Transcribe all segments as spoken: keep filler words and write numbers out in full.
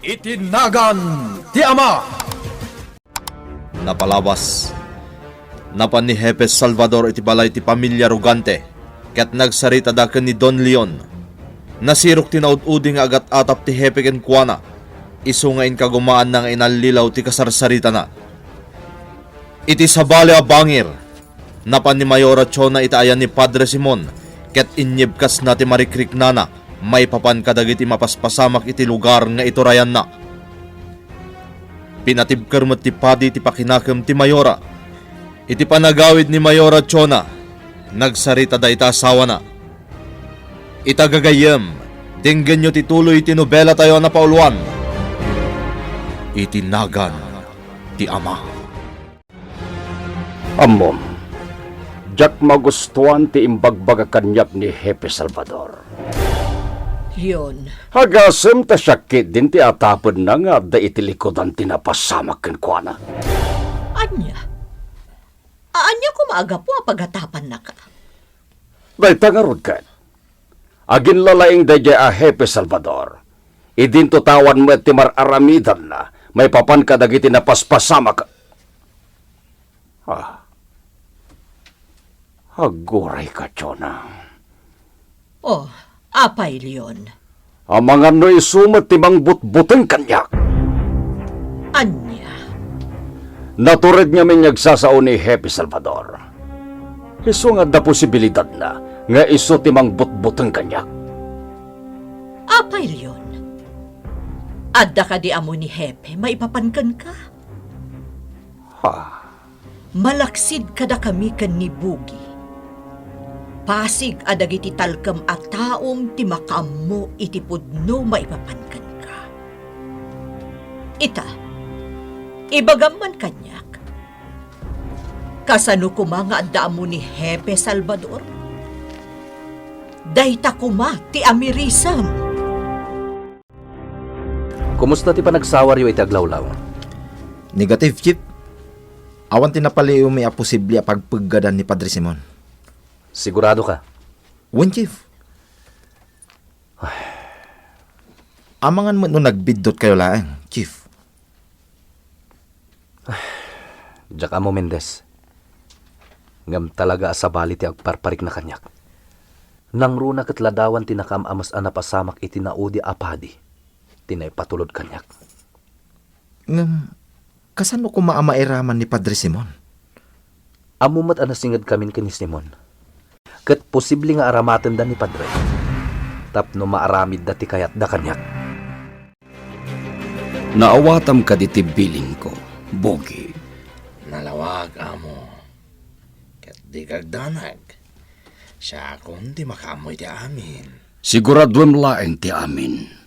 Iti nagan ti Ama. Napalabas, napan ni Hepe Salvador iti balay ti pamilia Rogante, ket nagsaritada ken ni Don Leon. Nasirok ti naud-udi nga agat-atap ti Hepe kenkuana, isu nga inkagumaanna nga inallilaw ti kasarsaritana. Iti sabali a bangir, napan ni Mayora Chona iti ayan ni Padre Simon, ket inyibkasna ti marikriknana maipapan kadagiti mapaspasamak iti lugar nga iturayanna. Pinatibker met ti padi ti pakinakem ti Mayora. Iti panagawid ni Mayora Chona, nagsarita dayta asawana. Ita gagayyem, denggenyo ti tuloy ti nobela tayo a napauluan. Iti nagan ti Ama. Ammom, diak magustuan ti imbagbaga kaniak ni Hepe Salvador. Leon. Agasem ta siak ketdin ti atapenna nga adda iti likudan ti napasamak kenkuana. Ania? Ania koma a gapu a pagatapannaka? Dayta ngarud ket, aginlalaing daydiay a Hepe Salvador, idinto tawan met ti mar-aramidanna maipapan kadagiti napaspasamak. Ah. Agurayka, Chona. Oh, apay, Leon? Amangan no isu met ti mangbutbuteng kaniak. Ania? Natured ngamin nga agsasao ni Hepe Salvador. Isu nga adda posibilidadna nga isu ti mangbutbuteng kaniak. Apay, Leon? Adda kadi ammo ni Hepe maipapan kenka? Ha? Malaksid kadakami ken ni Bugi, pasig a dagiti talkem a taom ti makaammo iti pudno maipapan kenka. Ita, ibagam man kaniak, kasano koma nga adda ammo ni Hepe Salvador? Dayta koma ti amirisem. Kumusta ti panagsawaryo iti aglawlaw? Negative, Chief. Awan ti napaliiwmi a posible a pagpeggadan ni Padre Simon. Sigurado ka? Wen, Chief. Amangan met no nagbiddutkayo laeng, Chief. Diak ammo, Mendez. Ngem talaga a sabali ti agparparikna kaniak. Nangruna ket ladawan ti nakaam-amas a napasamak iti naudi a padi ti naipatulod kaniak. Ngem, kasano koma a mairaman ni Padre Simon? Ammo met a nasingedkamin ken ni Simon. Ket posible nga aramatenda ni Padre tapno maaramidda ti kayatda kaniak. Naawatam kadi ti bilingko, Bugi? Nalawag, Amo. Ket dika agdanag. Siakon ti makaammo iti amin. Siguraduem laeng ti amin.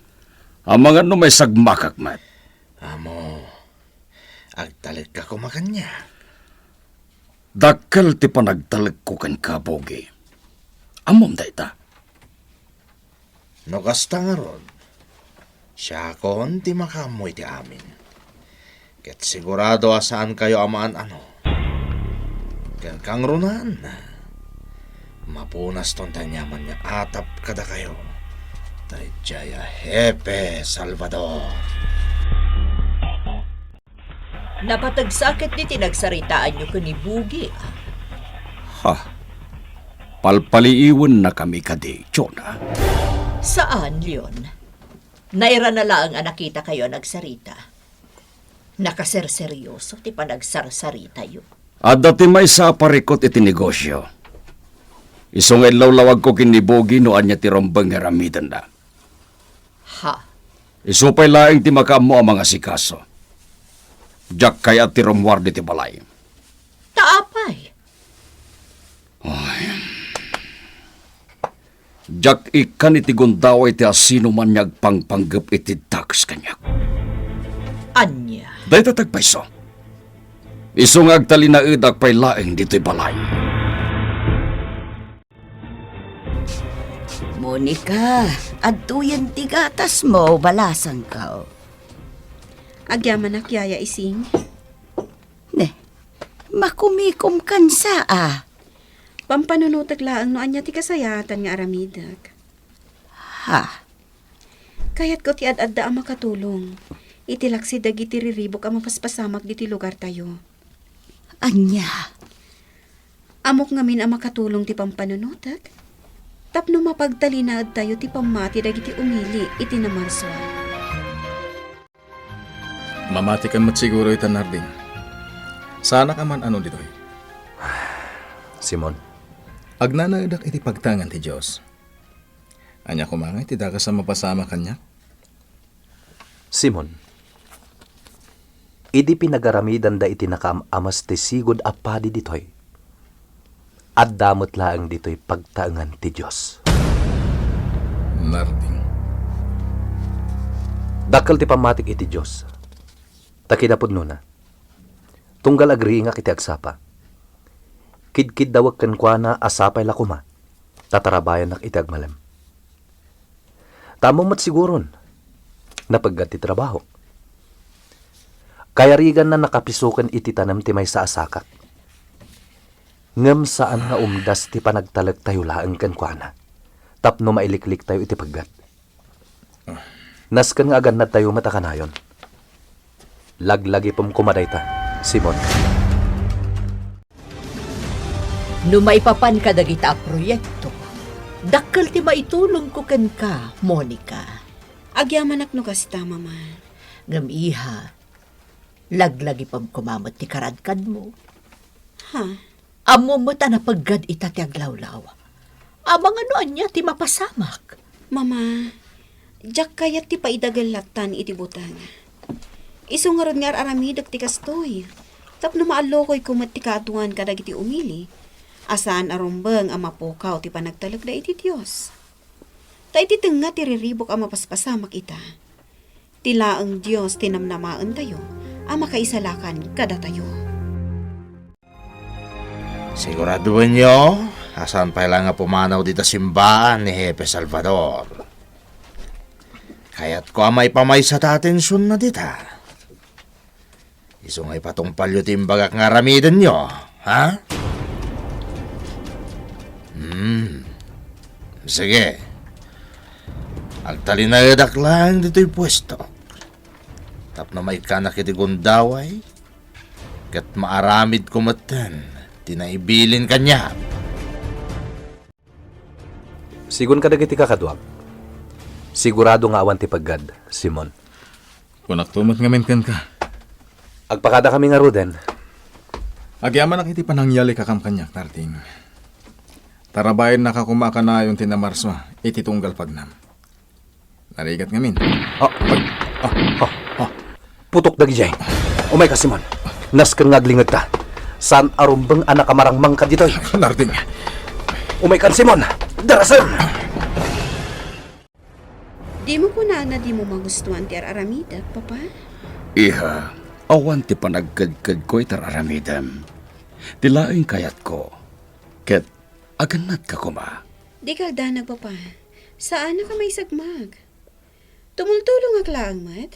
Amangan no maisagmakak met. Amo, agtalekka koma kaniak. Dakkel ti panagtalekko kenka, Bugi. Ammom dayta. No kasta ngarud, siakon ti makaammo iti amin. Ket sigurado a saankayo a maan-ano. Ken kangrunan, mapunaston ti aniaman nga atap kadakayo daydiay a Hepe Salvador. Napateg sa ketdi ti nagsaritaanyo ken ni Bugi, a? Ha? Palpaliiwennakami kadi, Chona? Saan, Leon. Nairana laeng a nakitakayo a nagsarita. Nakaserseryoso ti panagsarsaritayo. Adda ti maysa a parikut iti negosio. Isu nga inlawlawagko ken ni Bugi no ania ti rumbeng nga aramidenna. Ha? Isu pay laeng ti makaammo a mangasikaso. Diak kayat ti rummuar ditoy balay. Ta apay? Ay. Diak ikkan iti gundaway ti asinoman nga agpangpanggep iti tax kaniak. Ania? Dayta ti agpayso. Isu nga agtalinaedak pay laeng ditoy balay. Monica, adtoyen ti gatasmo, balasangko. Agyamanak, Yaya Ising. Ne, makumikomkan sa a. Pampanunotek laeng no ania ti kasayaatan nga aramidek. Ha? Kayatko ti ad-adda a makatulong iti laksi dagiti riribuk a mapaspasamak ditoy lugartayo. Ania? Ammok ngamin a makatulong ti pampanunotek tapno mapagtalinaedtayo ti pammati dagiti umili iti namarsua. Mamatikan met siguro ita, Narding. Saanak a man-ano ditoy. Simon. Agnanaedak iti pagtaengan ti Dios. Ania koma ngay ti dakes a mapasamak kaniak? Simon, idi pinagaramidanda iti nakaam-amas ti sigud a padi ditoy, adda met laeng ditoy pagtaengan ti Dios. Narding. Dakkel ti pammatik iti Dios. Ta kinapudnona, tunggal agriingak iti agsapa, kidkiddawek kenkuana a sapay la koma ta tarabayannak iti agmalem. Ta ammom met siguron, napeggad ti trabahok. Kayariganna nakapisoken iti tanem ti maysa a sakak. Ngem saan nga umdas ti panagtalektayo laeng kenkuana tapno mailikliktayo iti peggad. Nasken nga agannadtayo met a kanayon. Laglagipem koma dayta, Simon. No maipapan kadagita a proyekto, dakkel ti maitulongko kenka, Monica. Agyamanak no kasta, Mama. Ngem, iha, laglagipem koma met ti karadkadmo. Ha? Ammom met a napeggad ita ti aglawlaw. Amangan no ania ti mapasamak. Mama, diak kayat ti paidagel lattan iti buteng. Isu ngarud nga ar-aramidek ti kastoy, tapno maallokoyko met ti kaaduan kadagiti umili, a saan a rumbeng a mapukaw ti panagtalekda iti Dios. Ta iti tengnga ti riribuk a mapaspasamak ita, ti laeng Dios ti namnamaentayo a makaisalakan kadatayo. Siguradoenyo a saan pay laeng a pumanaw dita simbaan ni Hepe Salvador. Kayatko a maipamaysa ta atensionna dita. Isu nga ipatungpalyo ti imbagak nga aramidenyo, ha? Hmm. Sige. Agtalinaedak laeng ditoy puesto. Tapno maikkanak iti gundaway, ket maaramidko metten ti naibilin kaniak. Sigun kadagiti kakaduak, sigurado nga awan ti peggad, Simon. Kunakto met ngamin kenka. Agpakadakami ngaruden. Agyamanak iti panangyalikaam kaniak, Narding. Tarabayennaka koma a kanayon ti namarsua iti tunggal pagnam. Narigat ngamin. Ah, ay, ah, ah, ah. Putok dagidiay. Umayka, Simon. Nasken nga aglingedka. Saan a rumbeng a nakamarangmangka ditoy. Narding. Umaykan, Simon. Darasem! Dimo kunaen a dimo magustuan ti ar-aramidek, Papa? Iha, awan ti panagkedkedko iti ar-aramidem. Ti laeng kayatko, ket agannadka koma. Dika agdanag, Papa. Saanak a maisagmag. Tumultulongak laeng met.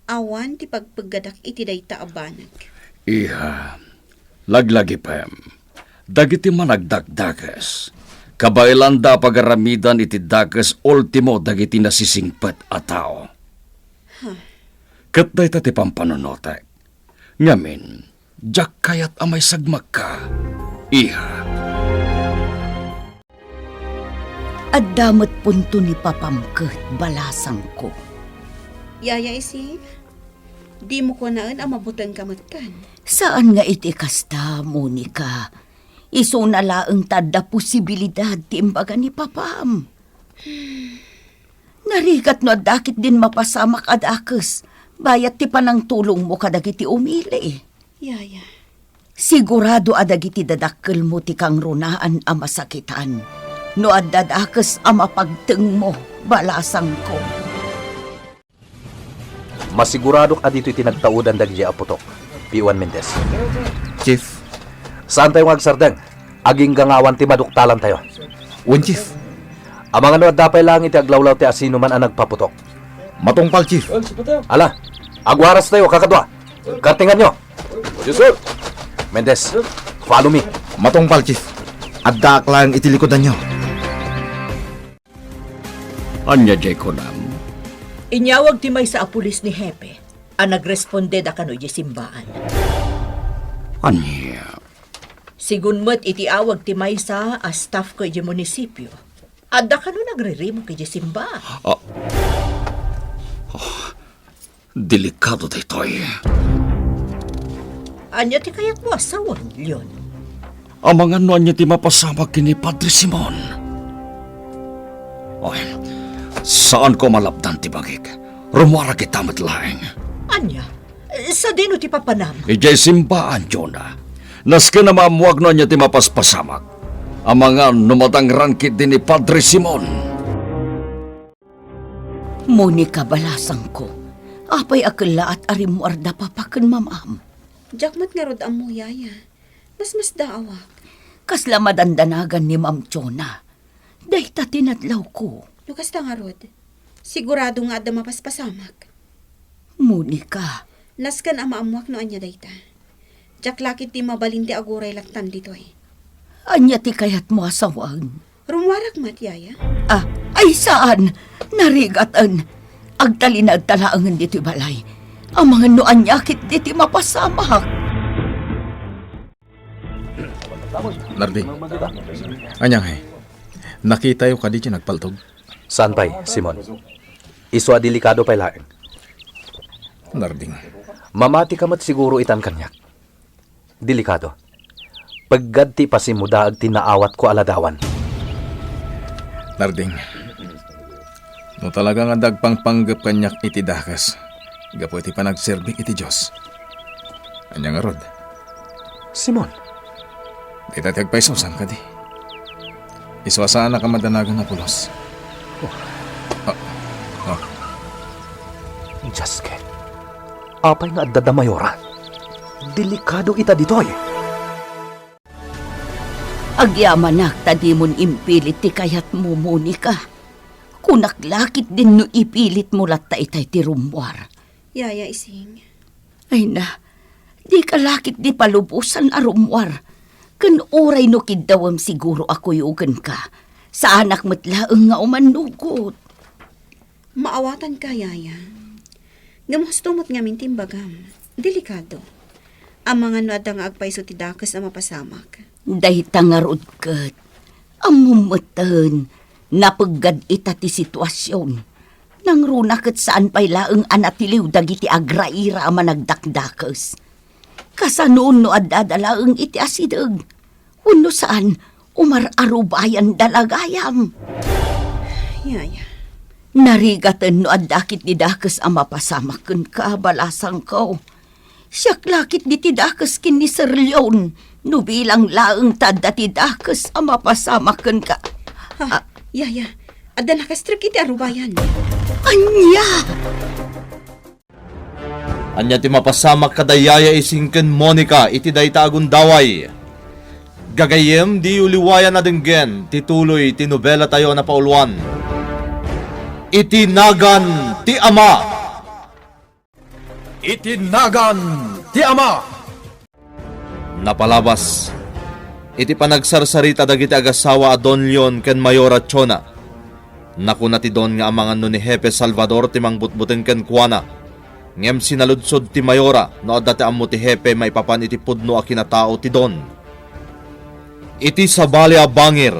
Awan ti pagpeggadak iti dayta a banag. Iha, laglagipem, dagiti managdakdakes, kabaelanda a pagaramidan iti dakes ultimo dagiti nasisingpet a tao. Huh. Ket dayta ti pampanunotek. Ngamin, diak kayat a maisagmakka, iha. Adda met punto ni papam ket balasangko. Yaya Isil, dimo kunaen a mabutengka metten. Saan nga iti kasta, Monica. Isuna laeng ta adda posibilidad ti imbaga ni papam. Narigat no adda ketdin mapasamak a dakes, bayat ti panangtulongmo kadagiti umili. Yaya. Sigurado a dagiti dadakkelmo ti kangrunaan a masakitan no adda dakes a mapagtengmo, balasangko. Masiguradok a ditoy ti nagtaudan dagiti a putok, P O one Mendez. Chief. Saantayo nga agsardeng. Agingga nga awan ti maduktalantayo. Wen, Chief. Amangan no adda pay laeng iti aglawlaw ti asinoman a nagpaputok. Matungpal, Chief. Ala, agwarastayo, kakadua. Kartinganyo. Yes, sir. Mendez, follow me. Matungpal, Chief. Addaak laeng iti likudanyo. Ania diay kunam? Inyawag ti maysa a pulis ni Hepe a nagrespondeda kano idiay simbaan. Ania? Sigun met iti awag ti maysa a staff ko idiay munisipio, adda kano nagririmok idiay simbaan. Ah. Ah, delikado daytoy. Ania ti kayatmo a sawen, Leon? Amangan no ania ti mapasamak ken ni Padre Simon. Ay, saanko a malapdan ti bagik. Rummuarak ita met laeng. Ania? Sadino ti papanam? Idiay simbaan, Jonah. Nasken a maammuak no ania ti mapaspasamak. Amangan no madangran ketdi ni Padre Simon. Monica, balasangko, apay a kellaat a rimmuarda papa ken mamam? Diak met ngarud ammo, yaya. Masmasdaawak. Kasla madandanagan ni Ma'am Chona. Dayta ti nadlawko. No kasta ngarud, sigurado nga adda mapaspasamak. Monica. Nasken a maammuak no ania dayta. Diak la ketdi mabalin ti aguray lattan ditoy. Ania ti kayatmo a sawen? Rummuarak met, yaya. Ah, ay saan! Narigaten! Agtalinaedta laengen ditoy balay. Amangan no ania ketdi ti mapasamak. Narding, ania ngay? Nakitayo kadi ti nagpaltog? Saan pay, Simon. Isu a delikado pay laeng. Narding. Mamati ka met siguro itan kaniak. Delikado. Peggad ti ipasimudaag ti naawatko a ladawan. Narding, no talaga nga adda agpangpanggep kaniak iti dakes gapu iti panagserbik iti Dios, ania ngarud? Simon. Dayta ti agpayso, saan kadi? Isu a saanak a madanagan a pulos. Oh. Ah, ah. Jasket. Apay nga adda da Mayora? Delikado ita ditoy. Agyamanak ta dimon impilit ti kayatmo, Monica. Kunak la ketdin no ipilitmo latta itay ti rummuar. Yaya Ising. Ay na, dika la ketdi palubosan a rummuar. Ken uray no kiddawem siguro a kuyogenka, saanak met laeng nga umannugot. Maawatanka, yaya. Ngem husto met ngamin ti imbagam. Delikado. Amangan no adda nga agpayso ti dakes a mapasamak. Dayta ngarud ket, ammom metten, napeggad ita ti situasion. Nangruna ket saan pay laeng a natiliw dagiti agraira a managdakdakes. Kasanon no adda da laeng iti asideg? Wenno saan, umar-arubayanda la gayam. Yaya. Narigaten no adda ketdi dakes a mapasamak kenka, balasangko. Siak la ketdi ti dakes ken ni Sir Leon, no bilang laeng ta adda ti dakes a mapasamak kenka. Ah, ah, yaya, adda nakastrek iti arubayan. Ania? Ania ti mapasamak kada Yaya Ising ken Monica iti dayta a gundaway? Gagayyem, diyo liwayan a denggen ti tuloy ti nobelatayo a napauluan, Iti Nagan ti Ama. Iti Nagan ti Ama. Napalabas, iti panagsarsarita dagiti agasawa a Don Leon ken Mayora Chona, nakuna ti Don nga amangan no ni Hepe Salvador ti mangbutbuteng kenkuana, ngem sinaludsod ti Mayora no adda ti ammo ti Hepe maipapan iti pudno a kinatao ti Don. Iti sabali a bangir,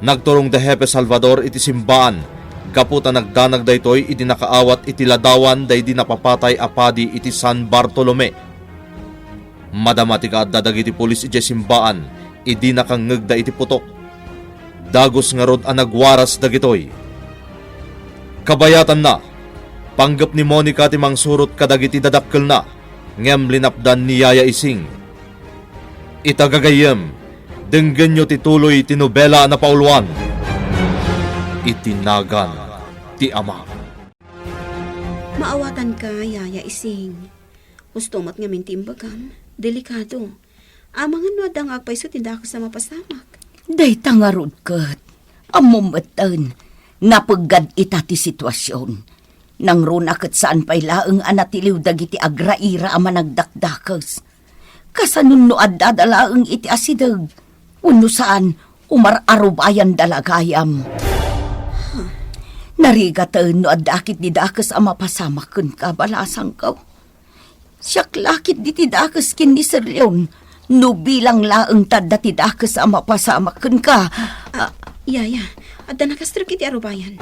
nagturong da Hepe Salvador iti simbaan gapu ta nagdanag daytoy idi nakaawat iti ladawan daydi napapatay a padi iti San Bartolome. Madama ti kaadda dagiti pulis idiay simbaan idi nakangngegda iti putok. Dagus ngarud a nagwaras dagitoy. Kabayatanna, panggep ni Monica ti mangsurot kadagiti dadakkelna, ngem linapdan ni Yaya Ising. Ita gagayyem, denggenyo ti tuloy ti nobela a napauluan, Iti Nagan ti Ama. Maawatanka, Yaya Ising. Husto met ngamin ti imbagam, delikado. Amangan no adda nga agpayso ti dakes a mapasamak. Dayta ngarud ket, ammom metten, napeggad ita ti situasion. Nangruna ket saan pay laeng a natiliw dagiti agraira a managdakdakes. Kasanon no adda da laeng iti asideg, wenno saan, umar-arubayanda la gayam. Huh. Narigaten no adda ketdi dakes a mapasamak kenka, balasangko. Siak la ketdi ti dakes ken ni Sir Leon, no bilang laeng ta adda ti dakes a mapasamak kenka. Ah, Yaya, adda nakastrek iti arubayan.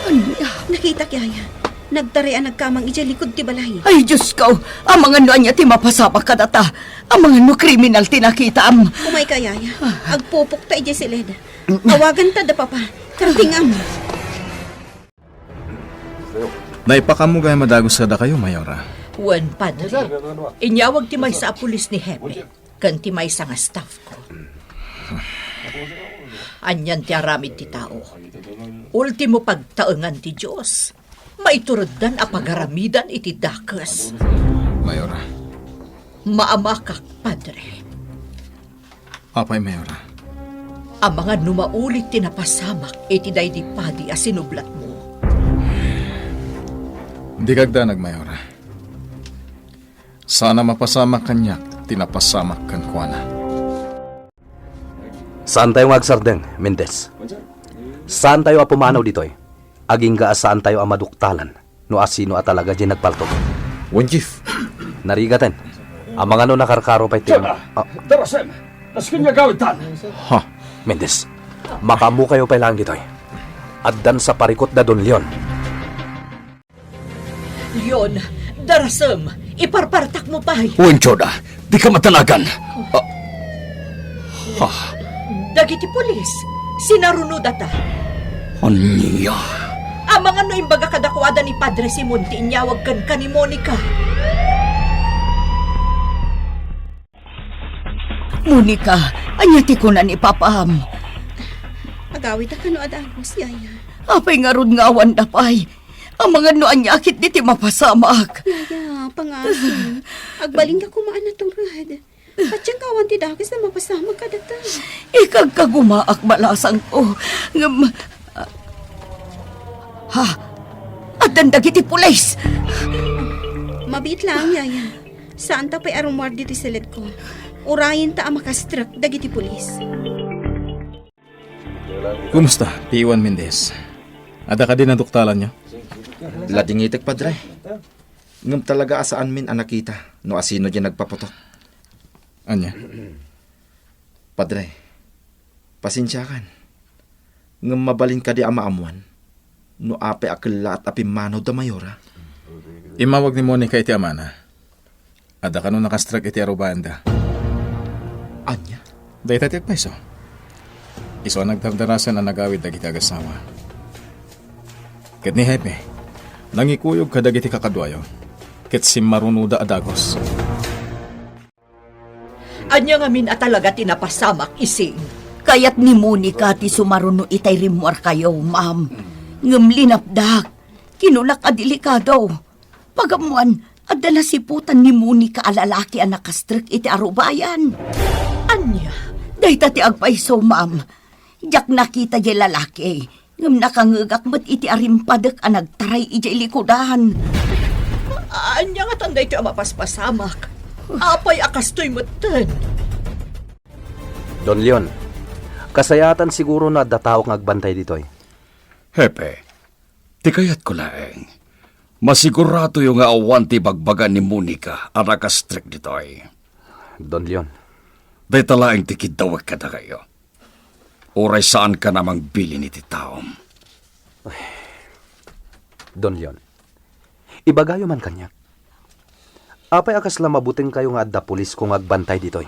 Ania? Nakitak, Yaya. Nagtaray a nagkamang idiay likod ti balay. Ay, Diosko! Amangan no ania ti mapasamak kadata? Amangan no kriminal ti nakitam? Umayka, Yaya. Agpupokta idiay siled. Awaganta da Papa. Kartingam. Naipakaammo gayam a dagus kadakayo, Mayora. Wen, Padre. Inyawag ti maysa a pulis ni Hepe ken ti maysa nga staff ko. Anian ti aramid ti tao. Ultimo pagtaengan ti Dios. Maituruddan a pagaramidan iti dakes. Mayora. Maamakak, Padre. Apay, Mayora? Amangan no maulit ti napasamak iti daydi padi a sinublatmo. Dika agdanag, Mayora. Saan a mapasamak kaniak ti napasamak kenkuana. Saantayo nga agsardeng, Mendez. Saantayo a pumanaw ditoy. Agingga a saantayo a maduktalan no asino a talaga diay nagpalto. Wen, Chief. Narigaten. Amangan no nakarkaro pay ti... Jonah! Ah. Darasem! Nasken nga agawidtan! Ha? Mendez, makaammokayo pay laeng ditoy. Addan sa parikut da Don Leon. Leon, Darasem, iparpartakmo pay. Wen, Jonah, dika madanagan. Ah. Ha? Dagiti pulis, sinarunodata. Ania? Amangan no imbaga kadakuada ni Padre Simon ti inyawag kenka ni Monica. Monica, ania ti kuna ni Papam? Agawidka no a dagus, Yaya. Apay ngarud nga awanda pay? Amangan no ania ketdi ti mapasamak. Yaya, pangasim. Agbalinka koma a natured. Patien nga awan ti dakes a mapasamak kadata. Ikagkagumaak, balasangko. Ngem, ah, ha? Addan dagiti pulis! Mabiit laeng, Yaya. Saanta pay a rummuar ditoy siledko. Urayenta a makastrek dagiti pulis. Kumusta, P one Mendez? Adda kadi naduktalanyo? Ladingitek, Padre. Ngem talaga a saanmin a nakita no asino diay nagpaputok. Ania? Padre, pasensiakan. Ngem mabalin kadi a maammuan no apay a kellaat a pimmanaw da Mayora? Immawag ni Monica iti amana. Adda kano nakastrek iti arubaanda. Ania? Dayta ti agpayso. Isu a nagdardarasan a nagawid dagiti agassawa. Ket ni Hepe, nangikuyog kadagiti kakaduayo, ket simmarunoda a dagus. Ania ngamin a talaga ti napasamak, Ising? Kayat ni Monica ti sumaruno itay rimmuarkayo, ma'am. Ngem linapdak, kinunak a delikado. Pagammoan, adda nasiputan ni Monica a lalaki a nakastrek iti arubayan. Ania? Dayta ti agpayso, ma'am. Diak nakita diay lalaki, ngem nakangngegak met iti arimpadek a nagtaray idiay likudan. Ania ngatan daytoy a mapaspasamak? Apay a kastoy metten? Don Leon, kasayaatan siguro no adda tao nga agbantay ditoy. Hepe, ti kayatko laeng, masiguradoyo nga awan ti ibagbaga ni Monica a nakastrek ditoy. Don Leon. Dayta laeng ti kiddawek kadakayo. Uray saankan a mangbilin iti taom. Don Leon, ibagayo man kaniak. Apay a kasla mabutengkayo nga adda pulisko nga agbantay ditoy?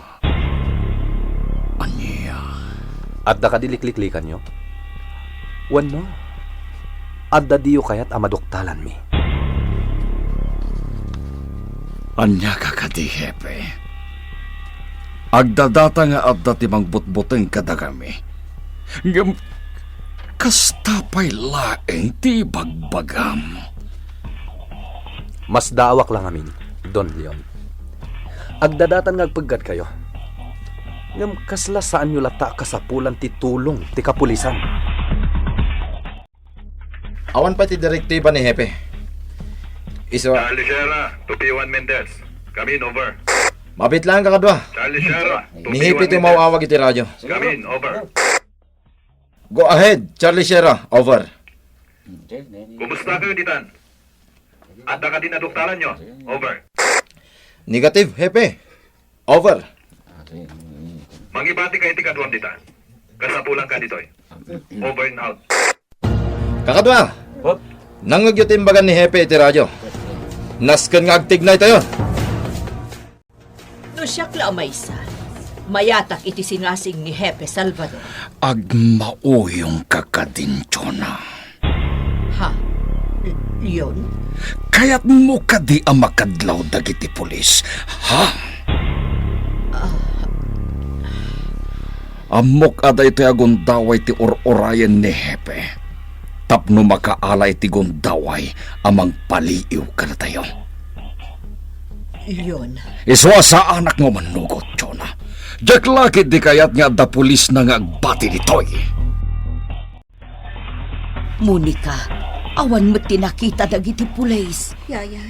Ania? Adda kadi likliklikanyo? Wenno, adda diyo kayat a maduktalanmi? Ania ka kadi, Hepe? Agdadata nga adda ti mangbutbuteng kadakami. Ngem kasta pay laeng ti ibagbagam. Masdaawak la ngamin, Don Leon. Agdadatan nga agpeggadkayo. Ngem kasla saanyo latta a kasapulan ti tulong ti kapulisan? Awan pay ti direktiba ni Hepe. Isu a... Charlie Sierra to P one Mendez. Come in, over. Mabiit laeng, kakadua. Charlie Sierra to P one Mendez. Ni Hepe ti umaw-awag iti radyo. Come in, over. Go ahead, Charlie Sierra. Over. Kumusta kayo ditan? Adda kadi naduktalanyo? Over. Negative, Hepe. Over. Mangibati ka iti kaduam ditan. Kasapulan ka ditoy. Over and out. Kakadua, nangngegyo ti imbagan ni Hepe iti radyo. Nasken nga agtignay tayo. No siak la a maysa, mayatak iti singasing ni Hepe Salvador. Agmauyongka kadin, Jonah. Ha? L-, Leon? Kayatmo kadi a makadlaw dagiti pulis, ha? Ah. Ammok a daytoy a gundaway ti ur-urayen ni Hepe tapno makaala iti gundaway a mangpaliiw kadatayo. Leon. Isu a saanak nga umanugot, Jonah. Diak la ketdi kayat nga adda pulisna nga agbati ditoy. Monica, awan met ti nakita dagiti pulis. Yaya.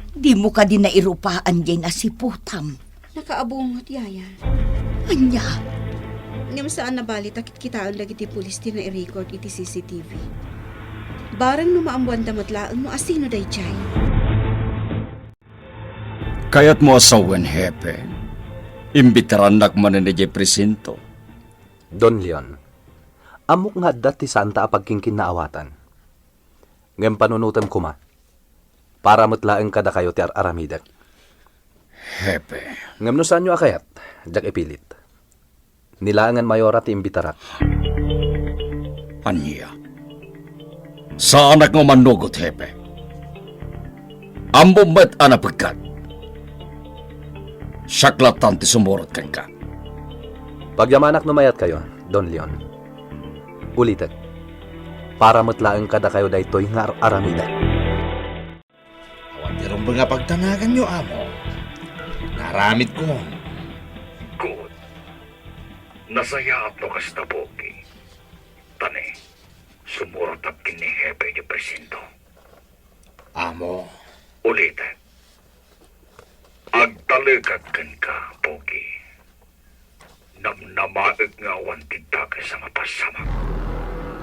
Dimo kadi nairupaan diay nasiputam? Nakaabungot, Yaya. Ania? Ngem saan a bali ta kitkitaen dagiti pulis ti nai-record iti C C T V. Bareng no maammoanda met laeng no asino daydiay. Kayatmo a sawen, Hepe? Imbitarannak manen idiay presinto. Don Leon, ammok nga adda ti saanta a pagkinkinnaawatan. Ngem panunotem koma, para met laeng kadakayo ti ar-aramidek. Hepe. Ngem no saanyo a kayat, diak ipilit. Ni laengen mayora ti imbitarak. Ania? Saanak nga umanugot, Hepe. Ammom met a napegkat. Siak lattan ti sumurot kenka. Pagyamanak no mayatkayo, Don Leon. Ulitek, para met laeng kadakayo daytoy nga ar-aramidek. Awan ti rumbeng a pagdanaganyo, Amo. Naaramidkon. Good. Nasayaat no kasta, Pogi. Tani, sumurotak ken ni Hepe iti presinto. Amo. Ulitek. Agtalekak kenka, Pogi. Namnamaek nga awan ti dakes a mapasamak.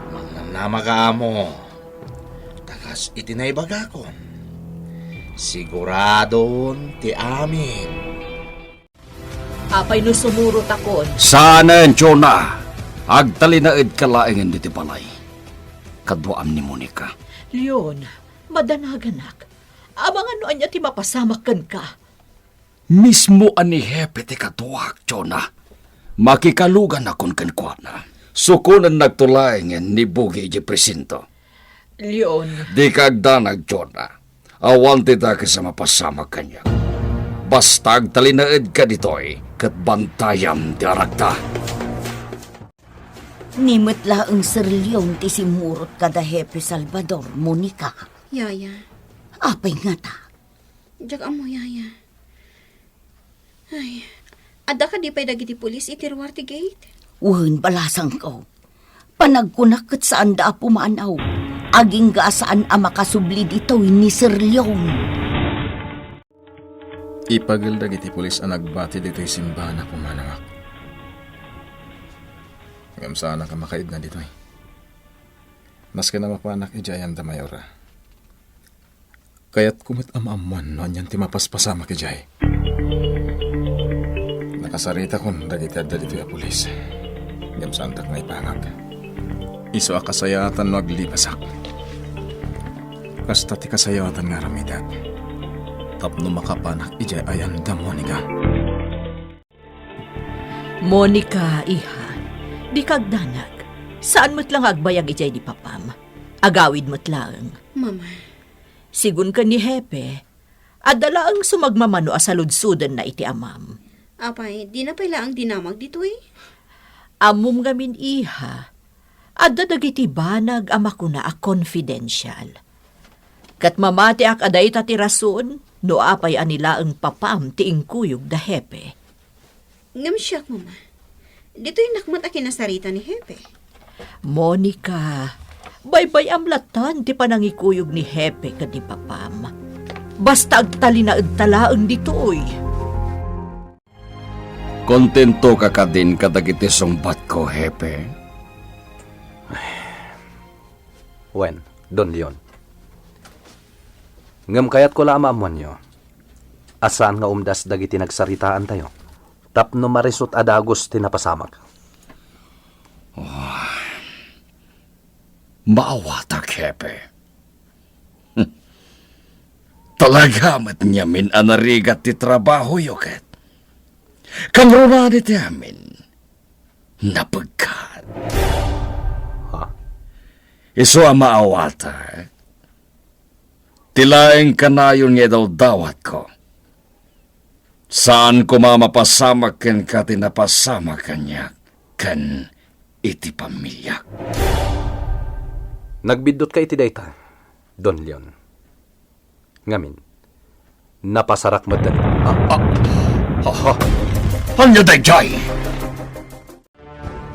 Mannamnama ka, Amo. Ta kas iti naibagakon, siguradon ti amin. Apay no sumurotakon? Saanen, Jonah. Agtalinaedka laengen ditoy balay. Kaduaam ni Monica. Leon, madanaganak. Amangan no ania ti mapasamak kenka. Mismo a ni Hepe ti kaduak, Jonah. Makikaluganakon kenkuana. Sukonennakto laengen ni Pogi idiay presinto. Leon. Dika agdanag, Jonah. Awan ti dakes a mapasamak kaniak. Basta agtalinaedka ditoy, ket bantayam ti arakta. Ni met laeng Sir Leon ti simmurot kada Hepe Salvador, Monica. Yaya. Apay ngata? Diak ammo, Yaya. Ay, adda kadi pay dagiti pulis iti ruar ti gate? Wen, balasangko. Panagkunak ket saanda a pumanaw. Agingga a saan a makasubli ditoy ni Sir Leon. Ipagel dagiti pulis a nagbati ditoy simbahan a pumanawak. Ngem saanak a makaidna ditoy. Maski a mapanak idiay ayan da mayora. Kayatko met a maammuan no anian ti mapaspasamak idiay. Nakasaritakon dagiti adda ditoy a pulis. Ngem saandak maibangag. Isu a kasayaatan no aglipasak. Kasta ti kasayaatan nga aramidek. Tapno makapanak idiay ayan da Monica. Monica, iha, dika agdanag. Saan met la nga agbayag idiay ni papam. Agawid met laeng. Mama. Sigun ken ni Hepe, adda laeng sumagmamano a saludsodenna iti amam. Apay, dina pay laeng dinamag ditoy? Ammom ngamin, iha, adda dagiti banag a makuna a confidential. Ket mamatiak a dayta ti rason no apay a ni laeng papam ti inkuyog da Hepe. Ngem siak, Mama, ditoynak met a kinasarita ni Hepe. Monica, baybay-am lattan ti panangikuyog ni Hepe ken ni papam. Basta agtalinaedta laeng ditoy. Kontentoka kadin kadagiti sungbatko, Hepe? Wen, Don Leon. Ngem kayatko la a maammoanyo a saan nga umdas dagiti nagsaritaantayo tapno marisut a dagus ti napasamak. Maawatak, Hepe. Talaga met ngamin a narigat ti trabahoyo ket kamrunaan iti amin, napegkat. Ha? Isu a maawatak, ti laeng kanayon nga idawdawatko. Saan koma mapasamak kenka ti napasamak kaniak ken iti pamiliak. Nagbiddutka iti dayta, Don Leon. Ngamin, napasarak met dagiti. Ah, ah, ah, ah. Ania daydiay?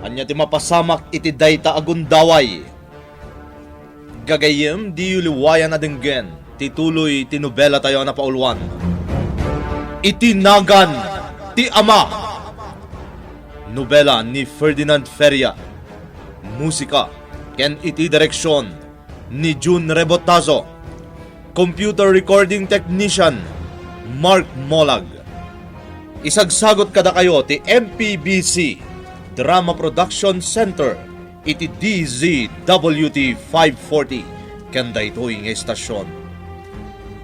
Ania ti mapasamak iti dayta a gundaway? Gagayyem, diyo liwayan a denggen ti tuloy ti nobelatayo a napauluan, Iti Nagan ti Ama. Nobela ni Ferdinand Feria. Musika ken iti direksion ni Jun Rebotazo. Computer recording technician, Mark Molag. Isagsagut kadakayo ti M P B C Drama Production Center iti D Z W T five forty ken daytoy nga istasyon.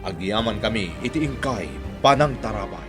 Agyamankami iti inkay panangtarabay.